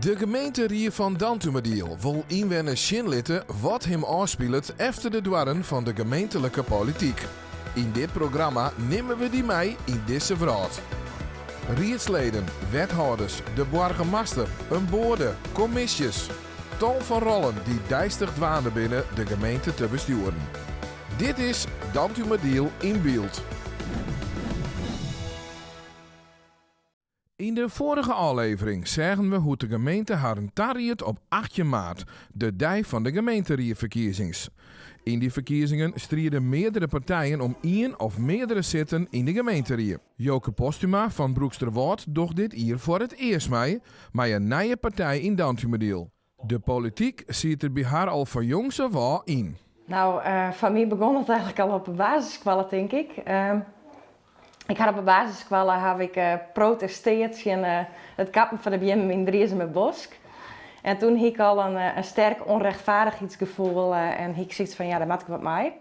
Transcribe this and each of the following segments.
De gemeenterie fan Dantumadiel wol ynwenners sjen litte wat him ôfspilet efter de doarren fan de gemeentelike polityk. Yn dit programma nimme we dy mei yn dizze wrâld. Riedsleden, wethâlders, de boargemaster, in boade, kommisjes. Tal fan rollen dy't deistich dwaande binne de gemeente te bestjoeren. Dit is Dantumadiel yn byld. Yn de foarige ôflevering seagen we hoe't de gemeente harren tariedt op 18 maart, de dei fan de gemeenterieferkiezings. Yn dy ferkiezingen striede meardere partijen om ien of meardere sitten yn de gemeenterie. Joke Posthuma fan Broeksterwâld docht dit jier foar it earst mei, mei in nije partij yn Dantumadiel. De polityk siet der by har al fan jongs af ôf yn. No, foar my begûn it eigenlik al op 'e basisskoalle tink ik. Ik ha op 'e basisskoalle haw ik protesteard tsjin it kappen fan de beammen yn Driezumerbosk. En toen hie ik al in sterk onrechtvaardigheidsgevoel en hie ik sayts fan ja, dêr moat ik wat mei.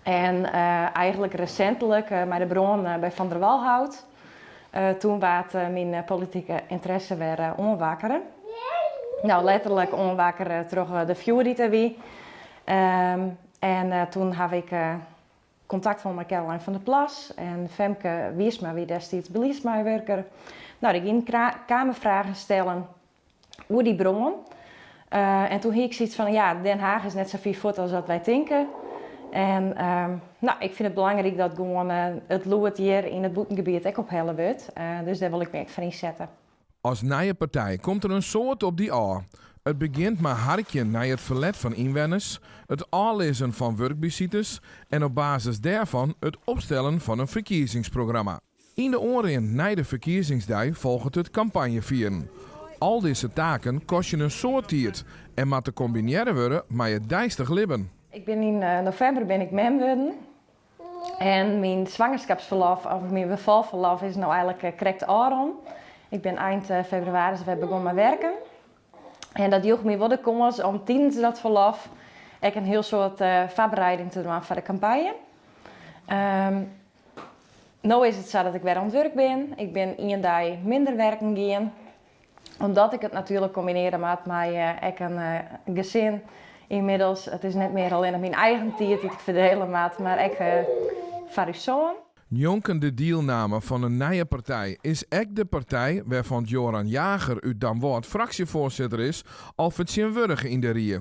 En eigenlik resintlik mei de brân by Van der Walhout, toen waard myn politike ynteresse wer oanwakkere. No, letterlik oanwakkere troch de fjoer dy't der wie. En toen haw ik kontakt hân mei Caroline van der Plas en Femke Wiersma wie destiids beliedsmeiwurker. No, dy gienen kamerfragen stellen oer dy brân. En toen hie ik sayts fan, ja, Den Haag is net sa fier fuort as dat wy tinke. En no, ik fyn it belangryk dat gewoan it lûd hjir yn it bûtengebiet ek ophelle wurdt. Dus dêr wol ik my ek foar ynsette. As nije partij komt der in soad op dy ôf. It begjint mei harkjen nei it ferlet fan ynwenners, it ôflizzen fan wurkbesites en op basis dêrfan it opstellen fan in ferkiezingsprogramma. Yn de oanrin nei de ferkiezingsdei folget it kampanjefieren. Al dizze taken kostje in soad tiid en moatte kombinearre wurde mei it deistich libben. Ik bin yn novimber bin ik mem wurden en myn swangerskapsferlof of myn befalferlof is no eigenlik krekt ôfrûn. Ik bin ein febrewaris wer begûn mei werken. En dat joech my wol de kâns om tidens dat ferlof ek in hiel soad foarbereiding te dwaan foar de kampanje. No is it sa dat ik wer oan it wurk bin. Ik bin ien dei minder werken gien, omdat ik it natuerlik kombinearje moat mei ek in gesin ynmiddels. It is net mear allinnich myn eigen tiid dy't ik ferdiele moat, mar ek foar ús soan. Njonken de dielname fan in nije partij is ek de partij wêrfan't Joran Jager út Damwâld fraksjefoarsitter is, al fertsjinwurdige yn de rie.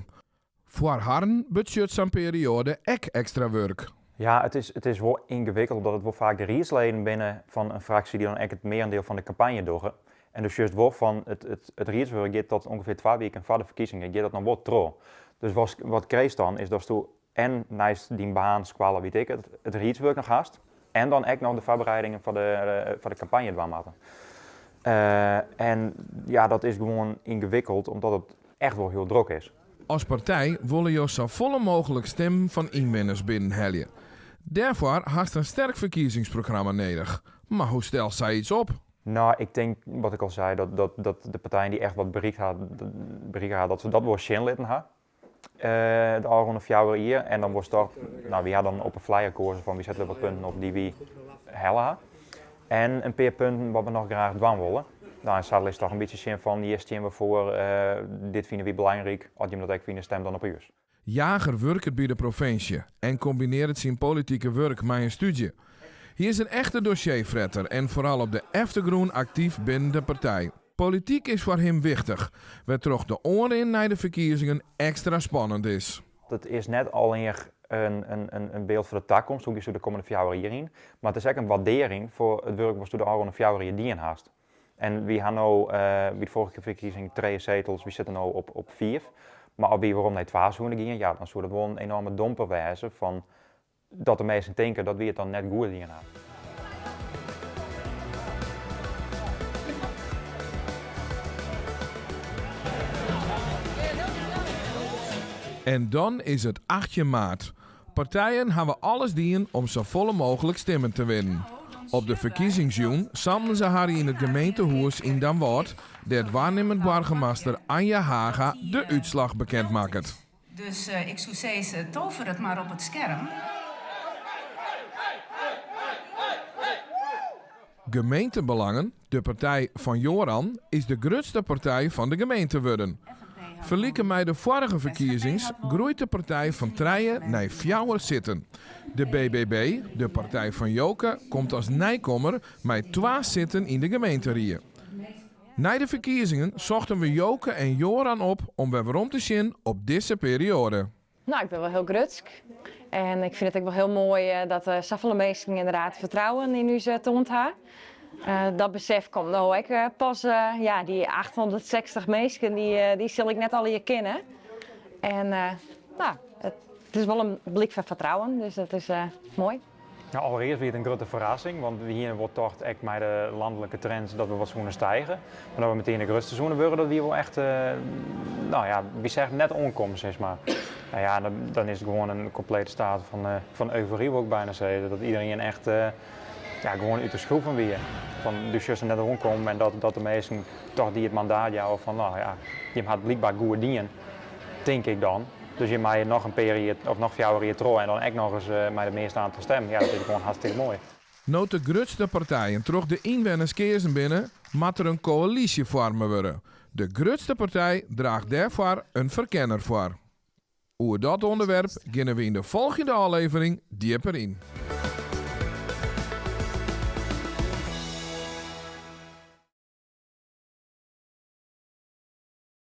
Foar harren betsjut sa'n perioade ek ekstra wurk. Ja, it is, it is wol yngewikkeld omdat it wol faak de riedsleden binne fan in fraksje dy't dan ek it mearendeel fan de kampanje dogge. En do sjochst wol fan it, it, it riedswurk giet tot ûngefear twa wiken foar de ferkiezingen giet dat noch wol troch. Dus wat, wat krijst dan is datsto en neist dyn baan, skoalle, wit ik it, it riedswurk noch hast en dan ek noch de foarbereidingen foar de, foar de kampanje dwaan moatte. En ja, dat is gewoan yngewikkeld omdat it echt wol hiel drok is. As partij wolle jo safolle mooglik stimmen fan ynwenners binnenhelje. Dêrfoar hast in sterk ferkiezingsprogramma nedich. Mar hoe stelst sayts op? No, ik tink, wat ik al sei, dat, dat, dat de partijen dy't echt wat berikt ha, berikke ha, dat se dat wol sjen litten ha. De ôfrûne fjouwer jier. En dan wolst toch, no, wy ha dan op 'e flyer koazen fan wy sette wat punten op dy't wy helle ha. En in pear punten wat we noch graach dwaan wolle. No, en sa litst toch in bytsje sjen fan hjir stean we foar, dit fine wy belangryk, as jim dat ek fine, stim dan op ús. Jager wurket by de provinsje en kombinearret syn politike wurk mei in stúdzje. Hy is in echte dossierfretter en foaral op de eftergrûn aktyf binnen de partij. Polityk is foar him wichtich, wêrtroch't de oanrin nei de ferkiezingen ekstra spannend is. It is net allinnich in byld foar de takomst, hoe giest de kommende fjouwer jier yn, mar it is ek in waardearring foar it wurk watsto de ôfrûne fjouwer jier dien hast. En wy ha no by de foarige ferkiezing trije setels, wy sitte no op fiif. Mar as wy werom nei twa soene gean, ja, dan soe dat wol in enorme domper wêze fan dat de minsken tinke dat wy it dan net goed dien ha. En dan is it 18 maart. Partijen hawwe alles dien om safolle mooglik stimmen te winnen. Op de ferkiezingsjûn samlen se har yn it gemeentehûs yn Damwâld, dêr't waarnimmend boargemaster Anja Haga de útslach bekend makket. Dus ik soe sizze, tover it mar op it skerm. Gemeentebelangen, de partij fan Joran, is de grutste partij fan de gemeente wurden. Ferlike mei de foarige ferkiezings groeit de partij fan trije nei fjouwer sitten. De BBB, de partij fan Joke, komt as nijkommer mei twa sitten yn de gemeenterie. Nei de ferkiezingen sochten we Joke en Joran op om wer werom te sjen op dizze perioade. No, ik bin wol hiel grutsk. En ik fyn it ek wol hiel moai dat safolle minsken inderdaad fertrouwen yn ús toand ha. Dat besef komt no ek pas, ja, dy 860 minsken dy sil ik net allegear kinne. En no, it is wol in blyk fan fertrouwen, dus dat is moai. No, allerearst wie it in grutte ferrassing, want we hiene wol tocht, ek mei de lanlike trends, dat we wat soene stige. Mar dat we metien de grutste soene wurde, dat wie wol echt, no ja, wy seagen it net oankommen, sis mar. No ja, dan is it gewoan in komplete staat fan eufory, wol ik byna sizze. Dat iderien echt, ja, gewoan út de skroeven wie. Fan, do sjochst it net oankommen en dat de minsken toch dy it mandaat jouwe fan, no ja, jim ha it blykber goed dien, tink ik dan. Dus je meie noch in pear jier of noch fjouwer jier troch en dan ek noch ris mei de measte oantal stemmen. Ja, dat is gewoan hartstikke moai. No't de grutste partijen troch de ynwenners keazen binne, moat der in koälysje foarme wurde. De grutste partij draacht dêrfoar in ferkenner foar. Oer dat ûnderwerp geane we yn de folgjende ôflevering djipper yn.